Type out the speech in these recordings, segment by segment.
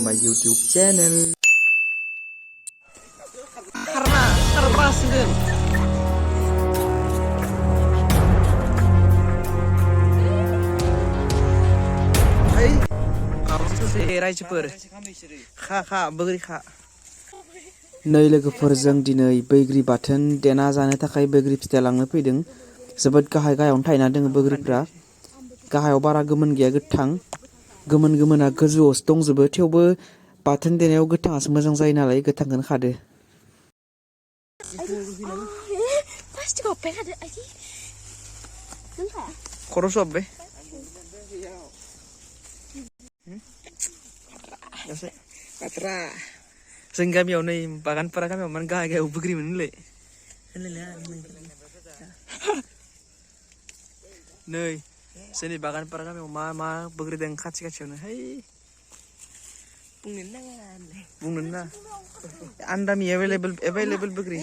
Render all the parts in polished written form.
my YouTube channel. Karena keras itu. Hai, kamu sih रायजोफोर खा बैग्रि खा. नै लोगोफोरजों दिनै बैग्रि बाथोन देना जानो थाखाय बैग्रि फिथाइ लांनो फैदों. जोबोद गाहायावनो थायना दोङो बैग्रिफ्रा. गाहायाव बारा गोमोन गैया, गोथां. गोमोना गोजौआवसो दंजोबो, थेवबो बाथोन देनायाव गोथाङासो मोजां जायो नालाय गोथांखौनो खादो. खर' सबबाय. बाथ्रा जोंनि गामियाव नै बागानपारा गामियाव माने गाहायाव बैग्रि मोनोलै. नै जोंनि बागानपारा गामियाव मा बैग्रि दं खाथियावनो. है बुंनो नाङा आन्दामि एभेलेबल बैग्रि.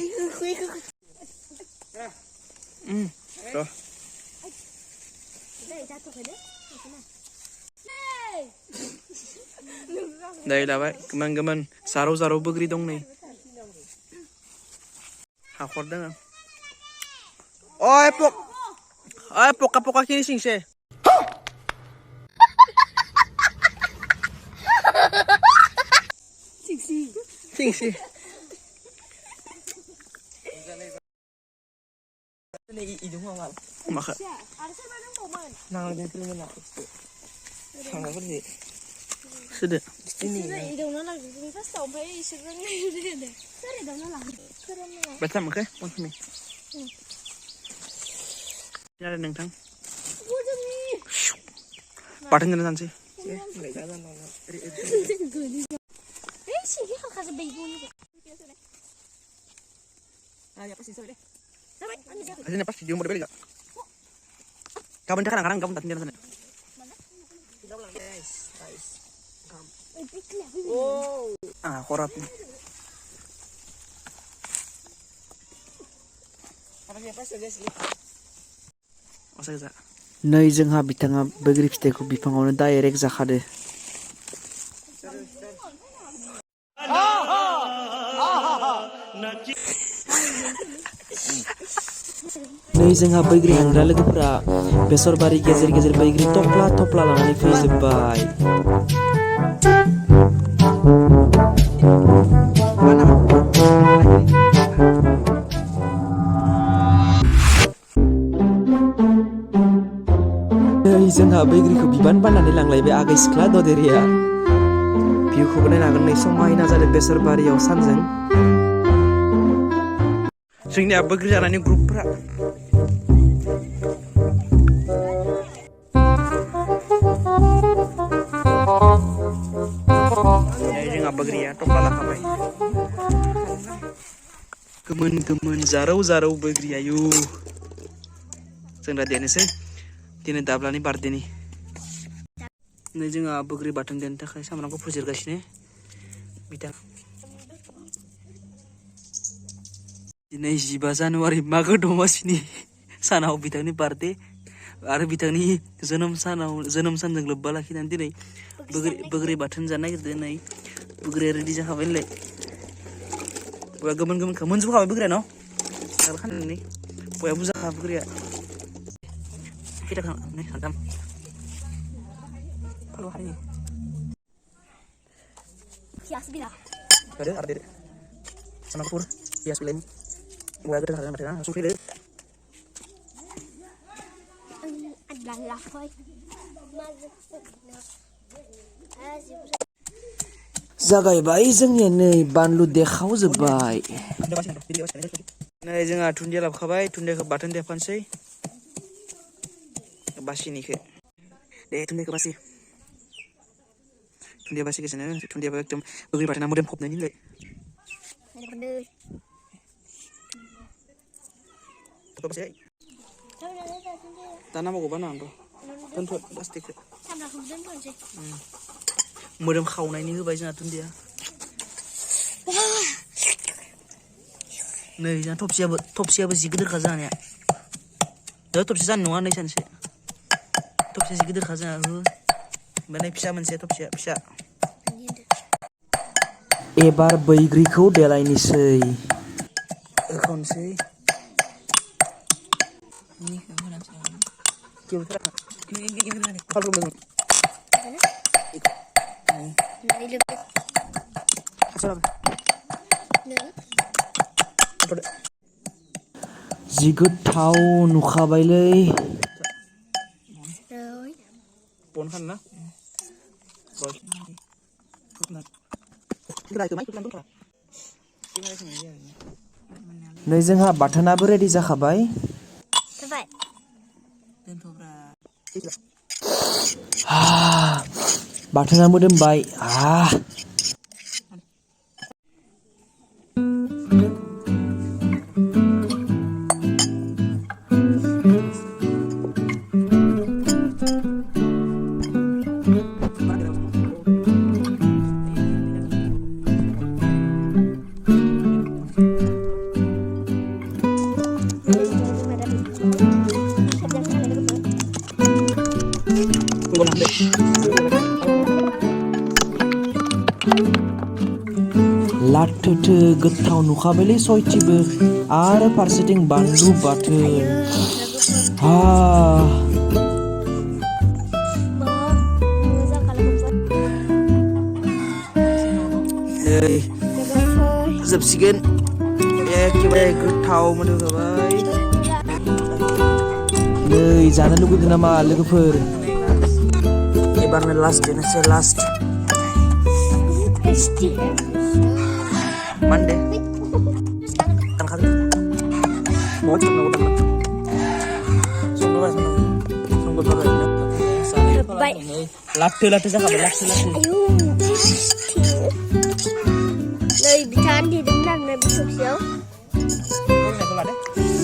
र' दै लाबाय गोमोन जारौ बैग्रि दं नै. हाखर दङ. ओइ पका खिनि सिंसे. सिंसि माखा सुदो बाथ्रा मोनखो पन्समि जादों नोंथां. बाथोन देना जानोसै. Hasilnya pas video mau dibeli gak? Kapan dia kadang-kadang kamu datang sana. Korap. नै जोंहा बिथाङा बैग्रि फिथाइखौ बिफाङावनो डाइरेक्ट जाखादो. नै जोंहा बैग्रि हानग्रा लोगोफोरा बेसर बारि गेजेर बैग्रि थफ्ला लानानै फैजोब्बाय. नै जोंहा बैग्रिखौ बिबान बाननानै लांलायबाय आगै सिख्ला ददेरेया. भिउखौबो नायनो हागोन. नै समायना जादों बेसर बारियाव सानजों. जोंनिया बैग्रि जानायनि ग्रुपफोरा जोंहा बैग्रिया थफ्ला लाखाबाय. गोमोन जारौ बैग्रि. आयु जों दा देनोसै. दिनै दाब्लानि बार्थडेनि. नै जोंहा बैग्रि बाथोन देनो थाखाय सामब्रामखौ फुजिरगासिनो बिथां. दिनै 15 जानुवारि मागो दमासिनि सानाव बिथांनि बार्थडे आरो बिथांनि जोनोम सानजों लोब्बा लाखिनानै दिनै बैग्रि बाथोन जानो नागिरदों. नै बैग्रिया रेडि जाखाबाय नालाय. गोमोनखौ मोनजोबखाबाय बैग्रिया न' खानानै बया बुरजाखा बैग्रिया. खैथाखानै सानथाम फालु हारि ada dede sama kapur bias film gua gede harga material langsung pilih जागायबाय जोंनिया. नै बानलु देखावजोब्बाय. नै जोंहा दुन्दिया लाबोखाबाय. दुन्दियाखौ बाथोन देफानोसै. बासिनिखौ दे दुन्दियाखौ बासि. दुन्दिया बासिगासिनो. दुन्दियाबो एकदम बैग्रि बाथोना मोदोम फबनायनि होनलाय. दा नांबावगौबा नांगौ दोनथ' प्लास्टिकखौ. मोदोम खावनायनि होबाय जोंहा दुन्दिया. नै जोंहा थबसियाबो जि गिदिरखा जोंहानिया. थबसि जानाय नङा नै सानसे. थबसिया जि गिदिरखा जोंहा. ओमफ्राय फिसा मोनसे थबसिया फिसा. एबार बैग्रिखौ देलायनोसै। खनसै जि गोथाव नुखाबायलै। पन खान ना नै जोंहा बाथोनाबो रेडि जाखाबाय। बाथोना मोदोमबाय। लाथोथो गोथाव नुखाबायलै सयथिबो आरो फारसेथिं बानलु बाथोन। जोबसिगोन एखेबारे गोथाव मोदोमखाबाय। नै जानो लुगैदों नामा लोगोफोर? एबारनो लास्ट देनोसै लास्ट। मानदे दानखादो न'आव थांनांगौ लाथो लाथो जाखाबाय लाथो लाथो। नै बिथाङा देदोंमोन आरोना बे थबसियाव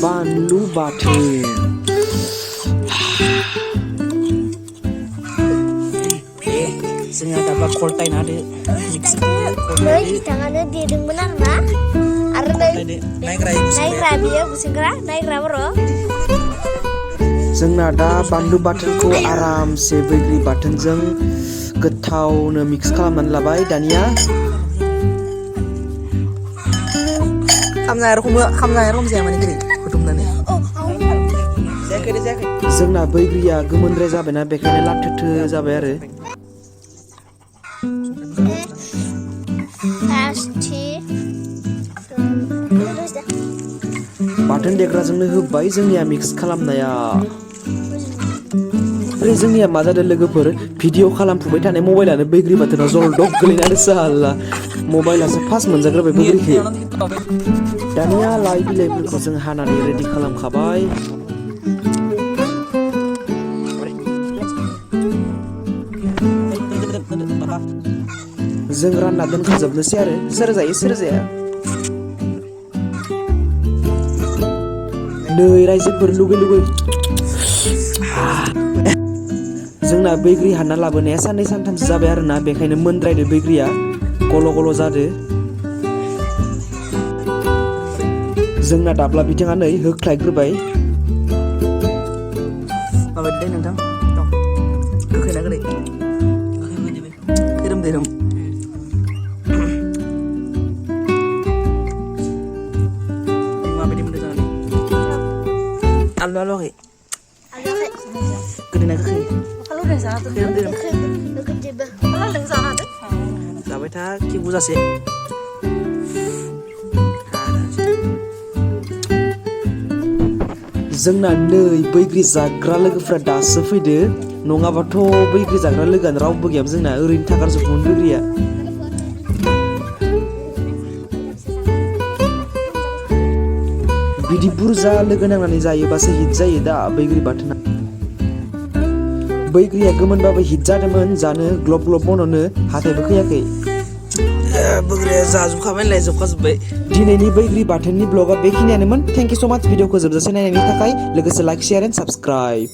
बानलु बाथोन। जोंहा दाबा खलटायना होदो मिक्स नै बिथाङानो देदोंमोन आरोना आरो नै नायग्रा बियो गुसेंग्रा नायग्रा बर'। जोंना दा बानलु बाथोनखौ आरामसे बैग्रि बाथोनजों गोथावनो मिक्स खालामनानै लाबाय। दानिया खामनाय रखम जाया माने गोदै फुदुंनानै जायाखै जोंना बैग्रिया गोमोनद्राय जाबायना बेखायनो लाथोथो जाबाय आरो। बाथोन देग्राजोंनो होबाय जोंनिया मिक्स खालामनाया। ओमफ्राय जोंनिया मा जादों लोगोफोर, भिडिअ खालामफुबाय थानाय मबाइलानो बैग्रि बाथोनाव जलदब गोलैनानै साला मबाइलासो फार्स्ट मोनजाग्रोबाय बैग्रिखौ। दानिया लाइ बिलाइफोरखौ जों हानानै रेडि खालामखाबाय। जों रानना दोनखाजोबनोसै आरो सोर जायो सोर जाया। नै रायजोफोर लुगै जोंना बैग्रि हानना लाबोनाया साननै सानथामसो जाबाय आरोना, बेखायनो मोनद्रायदो बैग्रिया गल' गल' जादो। जोंना दाब्ला बिथाङा नै होख्लायग्रोबाय। माबायदि नोंथां गोखै ना गोदै? खैरोम दैरोम माबायदि मोनदों जानानै? आलु आलुवाखै गोदै ना गोखै? जाबाय था खि बुजासे। जोंना नै बैग्रि जाग्रा लोगोफ्रा दासो फैदो, नङाबाथ' बैग्रि जाग्रा लोगोआनो रावबो गैयामोन जोंना, ओरैनो थागारजोबगौमोन बैग्रिया। बिदि बुरजा लोगो नांनानै जायोबासो हिट जायो दा बैग्रि बाथोना। बैग्रिया गोमोनबाबो हिट जादोंमोन जानो ग्लब ग्लब बननो, हाथायबो खैयाखै। बैग्रिया जाजोबखाबाय नालाय जोबखाजोब्बाय। दिनैनि बैग्रि बाथोननि ब्लगा बेखिनियानोमोन। थेंक इउ स' माच भिडिअखौ जोबजासे नायनायनि थाखाय। लोगोसे लाइक शेयार एन्ड साबस्क्राइब।